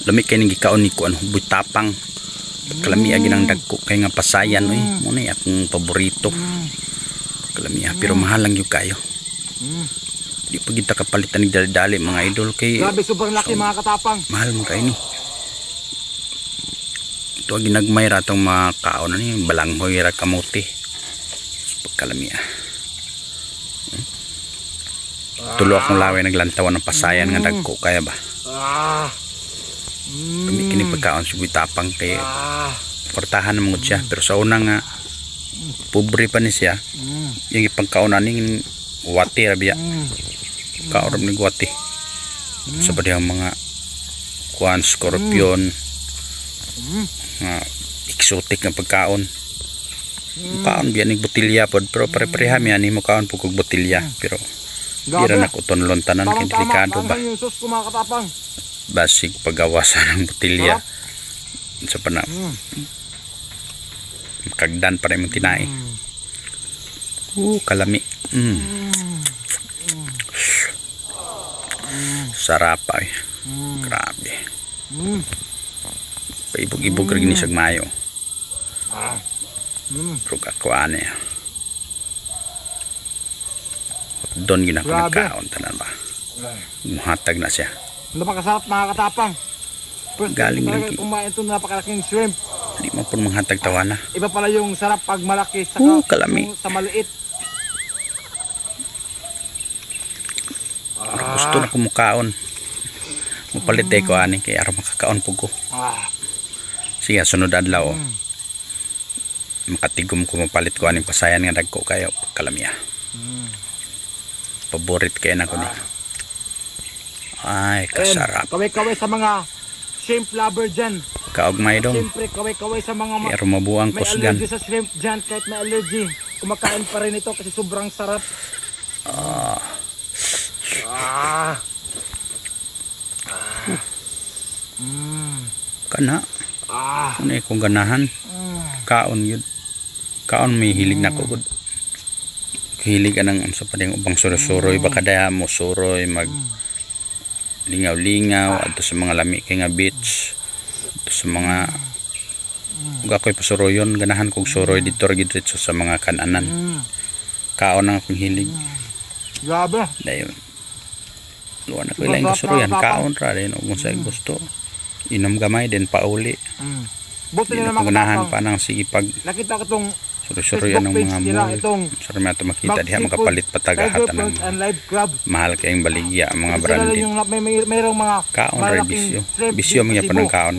Lami kay ning gikaon ni kuan, Butapang. Kalami ginang dagko kay nga pasayan oy. Mo na akong paborito. Kalami pero mahal lang gyud kayo. Di pa kita kapalitan ni dali-dali, mga idol, kay Grabe, sobrang laki, mga katapang. Mahal man kayo ni. Ito ang ginagmay ra itong mga kaon na ni balanghoy ra, kamote. So, pagkalami ah. Tulo akong laway naglantawan ng pasayan nga dagko kaya ba. Kami kini pagkaon si Tapang kay kwartahan naman gud siya, pero sa una nga pobre pa ni siya, yung ipangkaon ani wati ra biya. Kaon ra ni wati sa pa dihang mga kuan, scorpion, nga exotic nga pagkaon. Kaon biya ning botilya pod, pero pare-pareha mi ani mo kaon pud kog botilya, pero di ra Grabe. na ko tunlon tanan kay Tamang tama. delikado ba. Parang yung sauce ko, mga katapang. Basig pagawasan ng botilya sa pa na kagdan pa rin mong tinai. Kalami. Sarap ay. Grabe. Paibog-ibog rin ni siyag mayo. Pero kakuan niya. Doon yun ako Grabe. nagkaon tanan ba. Muhatag na siya. Napakasarap, mga katapang. First time Galing ko talaga lagi. kumain ito, napakalaking shrimp. Di mo po manghatag tawana. Iba pala yung sarap pag malaki sa, Kalami. sa maliit. Gusto na kumukaon. Mupalit eh ko ani kay aron makakaon pug ko. Sige, sunod adlaw. Oh. Makatigom ko, mapalit ko aning pasayan nga dagko kayo kalamia. Paborit kayo na ko ni. Ay, Ayan, kasarap. Kaway-kaway sa mga shrimp lover dyan. Kaugmay dong. Siyempre, kaway-kaway sa mga Kaya mabuang may kusgan. allergy sa shrimp dyan. Kahit may allergy, kumakain pa rin ito kasi sobrang sarap. Kana. Ano eh, kung ganahan. Kaon yun. Kaon may hilig na ko. Gud. Hilig anang sa pa ubang suroy-suroy. Baka daya mo suroy mag lingaw-lingaw adto sa mga lami kay nga beach, adto sa mga ug ako'y pasuroyon, ganahan kog suroy dito ra gid diretso sa mga kananan. Kaon ang akong hilig. Grabe. Dayon luwan ako ilang kasuroyan, kaon ra din ug sa gusto inom gamay den pauli. Buti Di na na naman, ko ganahan katapang. pa nang sige pag Nakita ko tong suroy-suroy Facebook ang page mga nila, mall. itong Sorry may ato makita Max diha Seafood, makapalit pa Tiger tagahatan ng Pearls and Live Crab. Mahal kayong baligya ang mga Kasi sila lang branded. yung mayroong mga Kaon ra malalaking bisyo. shrimp Bisyo dito mga sa pa ng Cebu. kaon.